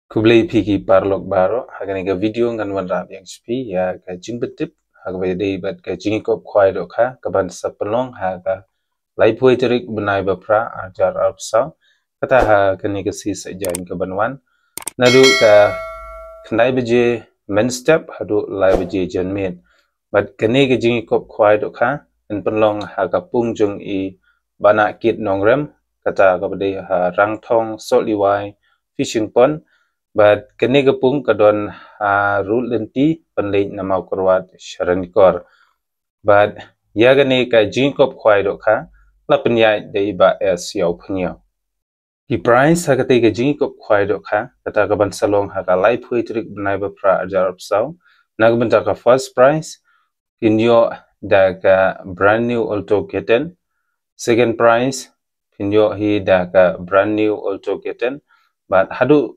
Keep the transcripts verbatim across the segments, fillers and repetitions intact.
Khublei phi ki paralok baroh, ha kane ka video ngan wanrah biang sha phi ïa ka jingpyntip ha kaba ïadei bad ka jingïakop khwai dohkha kaban sa pynlong ha ka laiphew tarik bnai ba phra arhajar arphew saw, kata ha kane ka sngi Saitjaiñ kaban wan, naduh ka khyndai baje mynstep haduh lai baje janmiet. Bad kane ka jingïakop khwai dohkha yn pynlong ha ka pung jong i Bah Nahkit Nongrem, kata kaba dei ha Rangthong Sohliwai Fishing Pond. Bad kane ka pung ka don ha Rud Lynti, pynleit na Mawkyrwat sha Ranikor. Bad ïa kane ka jingïakop khwai dohkha la pynïaid da i Bah S Ïawphniaw. Ki prize ha katei ka jingïakop khwai dohkha, kata kaban sa long ha ka laiphew tarik bnai ba phra arhajar arphew saw, na ka bynta ka first prize phin ïoh da ka brand new Alto K ten, second prize phin ïoh hi da ka brand new Alto K ten, bad haduh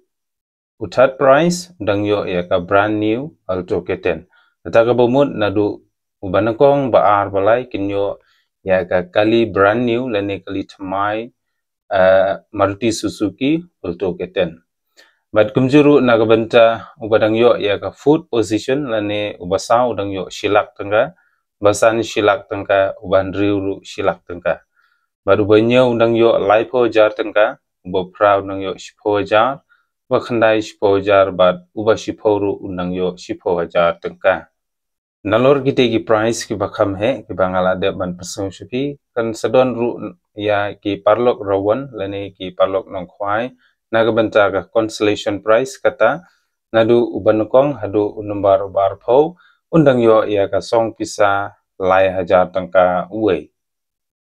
u third prize u dang ïoh ïa ka brand new Alto K ten. Kata kaba mut naduh uba nyngkong, ba ar, ba lai kin ïoh ïa ka kali brand new lane kali thymmai, eh, Maruti Suzuki Alto K ten. Bad kumjuh ruh na ka bynta uba dang ïoh ïa ka fourth position lane uba saw, u dang ïoh shi lak tyngka, ba san shi lak tyngka, uba hynriew ruh shi lak tyngka. Bad uba hynñiew u dang ïoh laiphew hajar tyngka, uba phra u dang ïoh shiphew hajar, uba khyndai shiphew hajar, bad uba shiphew ruh u dang ïoh shiphew hajar tyngka. Nalor kitei ki prize kiba kham heh kiba nga la dep ban pynsngew sha phi, kan sa don ruh ïa ki paralok rawon lane ki paralok nongkhwai na ka bynta ka consolation prize, kata naduh uba nyngkong haduh u nombar uba arphew un dang ïoh ïa ka song pisa lai hajar tyngka uwei.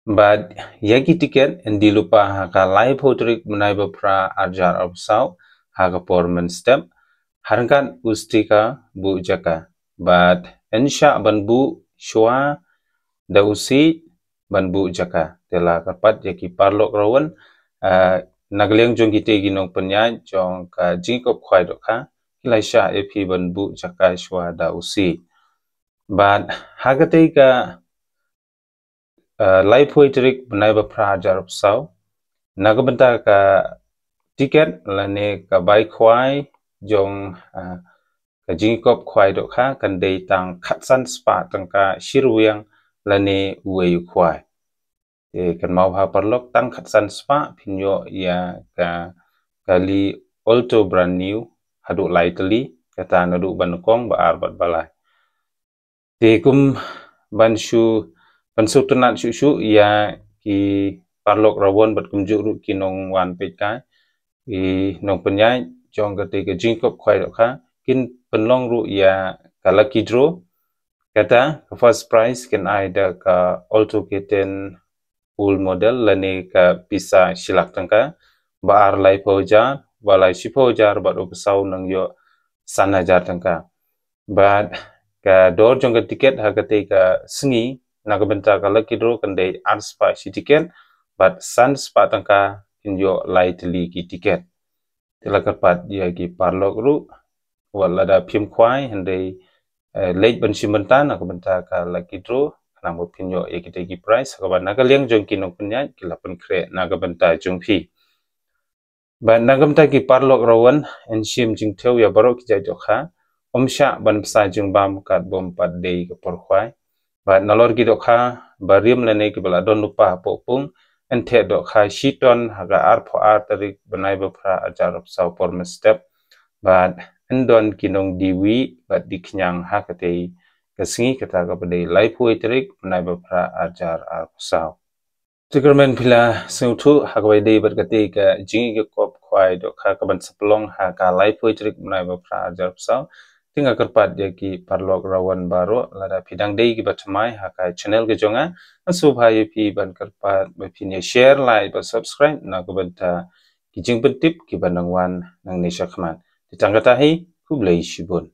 Bad ïa ki tiket yn die lypa ha ka laiphew tarik bnai ba phra arhajar arphew saw ha ka por mynstep, ha ryngkat u sticker buh jaka. Bad yn shah ban buh shuwa da u siej ban buh jaka. Te la kyrpad ïa ki paralok rawon, eh, na ka liang jong kitei ki nongpynïaid jong ka jingïakop khwai dohkha, ki la shah ïa phi ban buh jaka shuwa da u siej. Bad ha katei ka, eh, laiphew tarik bnai ba phra arhajar arphew saw, na ka bynta ka tiket lane ka bai khwai jong, eh, ka jingïakop khwai dohkha kan dei tang khatsan spah tyngka shi rwiang lane uwei u khwai. Te kynmaw bha paralok, tang khatsan spah phin ïoh ïa ka kali Alto brand new haduh lai tylli, kata naduh ba nyngkong, ba ar bad ba lai. Te kum ban shu pynsngewtynnat shuh shuh ïa ki paralok rawon bad kumjuh ruh ki nongwan peitkai, ki nongpynïaid jong katei ka jingïakop khwai dohkha kin pynlong ruh ïa ka lucky draw. Kata ka first prize kin ai da ka Alto K ten old model lane ka pisa shi lak tyngka, ba ar laiphew hajar, ba lai shiphew hajar, bad uba saw un dang ïoh san hajar tyngka. Bad ka dor jong ka tiket ha katei ka sngi na ka bynta ka lucky draw kan dei ar spah shi tiket, bad san spah tyngka kin ïoh lai tylli ki tiket. Te la kyrpad ïa ki paralok ruh, wat lada phim khwai hynrei, eh, leit ban shim bynta na ka bynta ka lucky draw, khnang ba phin ïoh ïa kitei ki prize ha kaba na ka liang jong ki nongpynïaid ki la pynkhreh na ka bynta jong phi. Bad na ka bynta ki paralok rawon, yn shim jingthew ïa baroh ki jait dohkha, ym shah ban bsa jingbam katba ym pat dei ka por khwai. Bad nalor ki dohkha barim lane kiba la don lypa hapoh pung, yn theh dohkha shi ton ha ka arphew ar tarik bnai ba phra arhajar arphew saw por mynstep. Bad yn don ki nongdie wieh bad die khñiang ha katei ka sngi, kata kaba dei laiphew tarik bnai ba phra arhajar arphew saw. Te kyrmen phi la sngewthuh ha kaba ïadei bad katei ka jingïakop khwai dohkha kaban sa pynlong ha ka laiphew tarik bnai ba phra arhajar arphew saw. Te nga kyrpad ïa ki paralok rawon baroh, lada phi dang dei kiba thymmai ha ka channel ka jong nga, nga sngewbha ïa phi ban kyrpad ba phin ïa share, like bad subscribe na ka bynta ki jingpyntip kiba nang wan nangne shakhmat. Te tang kata hi, khublei shibun.